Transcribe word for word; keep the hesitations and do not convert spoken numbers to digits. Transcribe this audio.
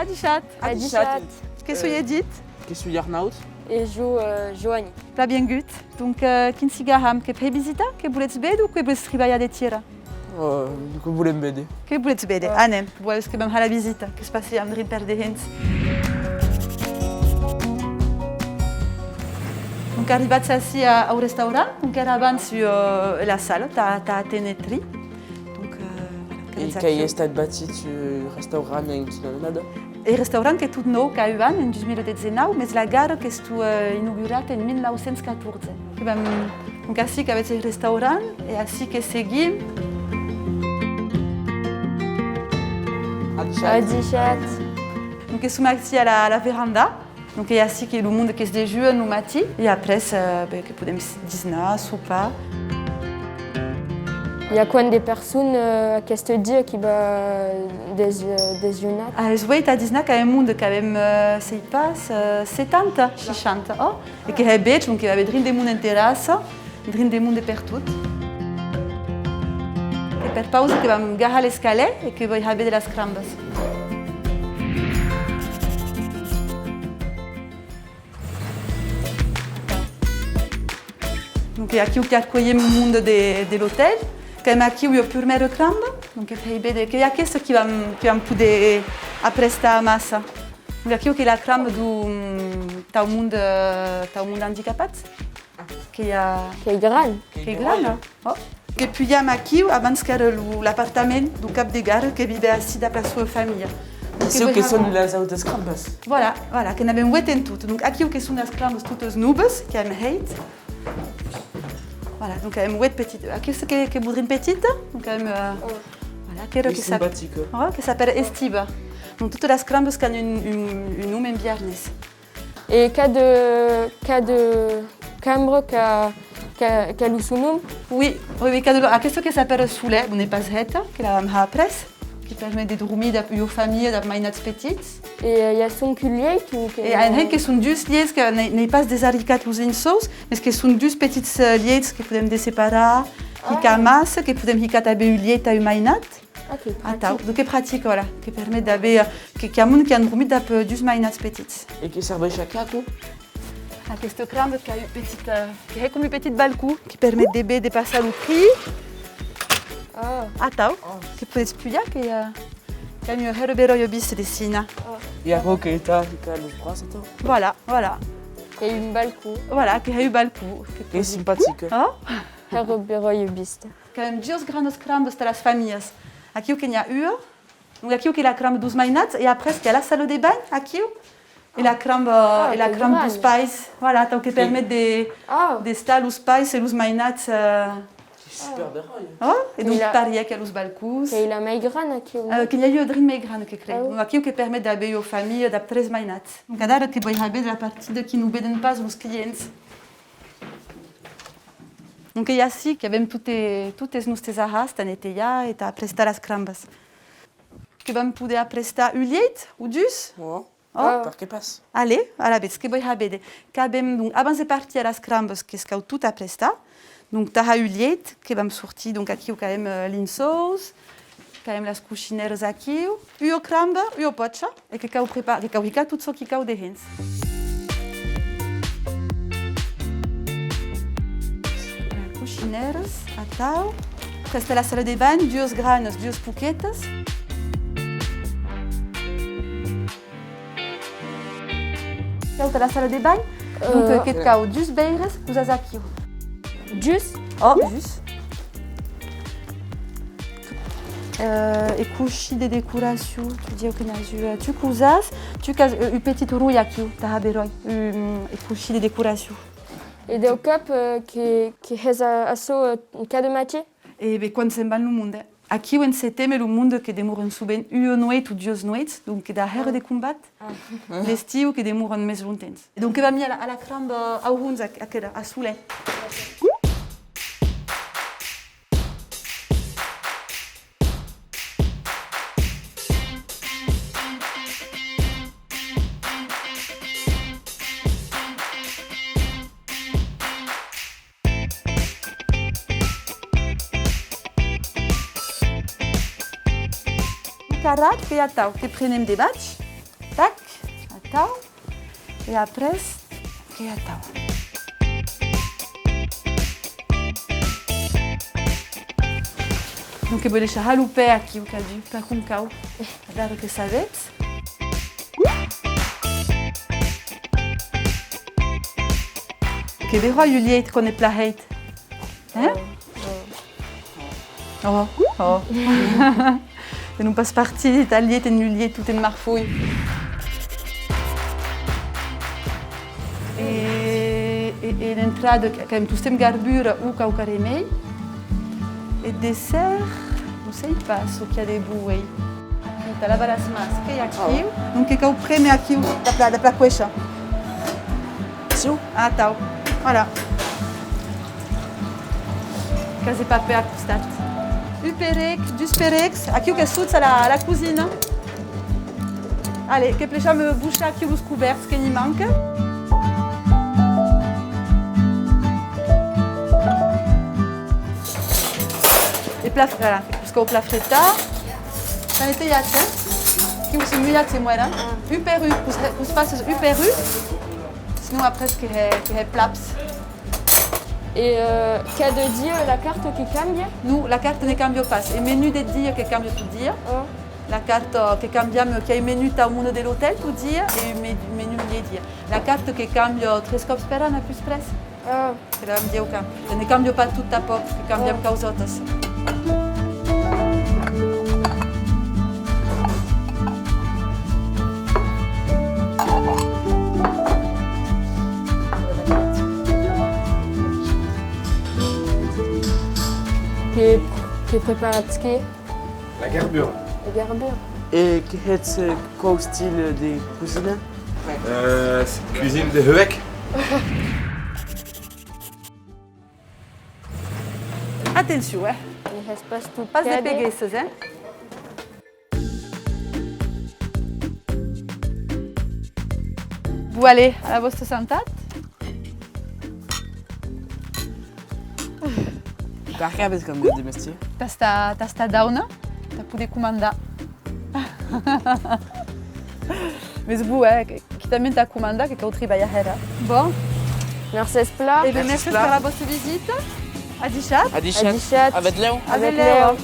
Adishatz. Adishatz. Que soi Edith. Que soi Arnaud. E jo, eh, Joani. Plan viengut. Donc, eh, quin siga hèm? Que fètz visita? Que voletz véder o que voletz tribalhar de tiera? Eh, que volem véder. Que voletz véder? Anem, vòls que vam har la visita, que's passejam drin per dehens. Donc, arribats ací a, au restaurant, donc èra abans, eh, la sala, tà, tà aténer tri. Donc, eh, voilà, que... E qu'ei estat bastit, eh, restaurant en quina annada? Eth restaurant qu'ei tot nòu, qu'a un an, en dus mila dètz-e-nau, mès la gara qu'estó, eh, inaugurat en mila nau cents catorze. Que vam, donc ací qu'avètz eth restaurant, e ací que seguim. Adishatz. Adishatz. Donc que som ací a la, a la veranda. Donc ei ací que lo monde que's dejuan lo matin, e après, eh, ben, que podem s-, disnar, sopar. I a quant de personas, eh, aqueste dia qui va des-, eh, dejunar? A es ueit a disnar qu'a un monde, qu'avem, eh, sèi pas, eh, setanta, seishanta, ò? E que hè bèth, donc que va aver drin de monde en terrassa, drin de monde pertot. E per pausa que vam gahar l'escalèr e que voi har véder las crambas. Donc, e aquiu qu'arcuelhem lo monde de, de l'otèl. Qu'avem aquiu ua purmèra cramba. Donc, que fèi véder, qu'ei aquesta qui vam, qui vam poder aprestar amassa. Donc, aquiu qu'ei la cramba deu, tau monde, tau monde andicapat. Que i a... Qu'ei gran. Qu'ei gran, non? Ò. Que pujam aquiu, abans qu'èra lo, l'apartament deu cap de gara que vive ací dab la soa familha. Aciu que son las autas crambas. Voilà, voilà, que n'avem ueit en tot. Donc aquiu que son las crambas totas novas, qu'avem hèit. Voilà, donc avem ueit petitas. Aquesta que, que voudrem petita, donc avem, euh, voilà, qu'èra que s'ap-, oh, que s'apèra Estiva. Donc totas las crambas qu'an un, un, un nom en biarnés. E cada, cada cambra qu'a, qu'a, qu'a lo son nom? Oui, oui, oui, cada lo-, aquesta que s'apèra solèr, bon, n'ei pas hèta, que l'avem har après, que permet de dromir dab ua familha dab mainats petits. E, eh, i a sonque un lieit o que... E en hèit que son dus liets, que n'ei, n'ei pas desarricat los linçòus, mès que son dus petits, eh, liets que podem desseparar, hicar amassa, que podem hicar tanben un lieit a un mainat. Ok, atau, pratic. Donc qu'ei pratic, voilà, que permet d'aver, eh, que, qu'i a monde qui an dromit dab, eh, dus mainats petits. E que serveish a qué, aquò? Aquesta cramba qu'a un petit, eh, que hè com un petit balcon, qui permet de, de passar lo cri. Ah. Atau, que podetz pujar, que, eh, qu'a ua hèra beròia vista de cina. Ah. E aquò que tà hicar los braç, atau? Voilà, voilà. Qu'ei un balcon. Voilà, que hè un balcon. Qu'ei simpatic. Ò? Hèra beròia vista. Qu'avem duas granas crambas tà las familhas. Aquiu que n'i a ua. Donc aquiu qu'ei la cramba deus mainats e après qu'i a la sala de banh, aquiu. E la cramba, e la cramba deus pairs. Voilà, atau que permet de, d'estar los pairs e los mainats, eh. Qu'ei super beròia. Ò? E donc parièr qu'i a los balcons. Qu'ei la mei grana aquiu, non? Eh, que n'i a ua drin mei grana, que crei. Donc aquiu que permet d'aver ua familha dab tres mainats. Donc adara que voi har véder la partida qui non veden pas los clients. Donc ei ací qu'avem totes, totes nòstes ahars tà netejar e tà aprestar las crambas. Que vam poder aprestar un lieit o dus? Ò. Ò? Perqué pas? Allez, alavetz, que voi har véder. Qu'avem, donc, abans de partir a las crambas, que's cau tot aprestar. Donc, tà har un lieit, que vam sortir, donc, aquiu qu'avem, eh, linçòus, qu'avem las coishinèras aquiu, ua cramba, ua pòcha, e que cau prepa-, que cau hicar tot çò qui cau dehens. Coishinèras, atau. Après, tà la sala de banh, duas granas, duas poquetas. Cau tà la sala de banh, donc, euh, que't cau dus veires, qu'us as aquiu. Dus? Ò, dus. Euh, e coishi de decoracion, tu diu que n'as un, euh, tu qu'us as, tu qu'as, euh, un petit roi aquiu, tà har beròi, un, e coishi de decoracion. E deu còp, euh, que, que hès a, açò, euh, cada matin? E ben, quan se'n van lo monde. Aquiu en seteme lo monde que demoran sovent ua nueit o duas nueits, donc que dà hèra de combat. L'estiu que demoran mès longtemps. E donc que vam a la, a la cramba au hons, aqu-, aquela, a solèr. Lo carrat qu'ei atau, que prenem de bach, E après, qu'ei atau. Donc, que vau deishar lo pè aquiu, qu'aviu pas com cau. Adara que sabetz. Que de ròi lo lieit quan e plaheit. Hein? Oh, oh. De non pas partir tal lieit en un lieit tot en marfolh. E, e, e l'entrada, qu'èm tostemps garbura o quauquarren mei. E dessèrt, non sei pas çò qu'i a de bon, uei. Aquiu, tà lavar las mans, qu'ei aquiu. Donc que cau prémer aquiu, dab la, dab la cuèisha. Aciu? Atau. Voilà. Qu'as de papèr a costat. Un perec, dus perecs. Aquiu que sotja la, la cosina. Allez, que pleja me bochar aquiu los cobèrts que n'i manca. E plan, voilà. Vos cau plan fretar. S'an netejat, eh? Aquiu se mulhatz e mòra. Un per un, vos, vos passes un per un. Sinon après que hè, que hè plaps. E, euh, cada dia la carta que cambia? Non, la carta ne cambia pas. E menu de dia que cambia tot dia. Oh. La carta que cambiam, qu'i a un menu tau monde de l'otèl tot dia e un me-, menu miei dia. La carta que cambia tres còps per an a pus près. Ah. Que la cambiam, que ne cambia pas tot tanpòc, que cambiam causòtas. Que, que preparatz qué? La garbura. La garbura. E que hètz, eh, quau estil de cosina? Euh, cuisine de heuec. Atencion, eh? Ne hès pas tot. Pas de peguessas, eh? Bon, allez, a la vòsta santat. Perqué avètz cambiat de mestièr? Tà estar, tà estar dauna, tà poder comandar. Mes bon, eh, que, quitament tà comandar, que cau tribalhar hèra. Bon. Mercés plan. E ben, mercés per la vòsta visita. Adishatz. Adishatz. Adishatz. A bèth lèu. A bèth lèu.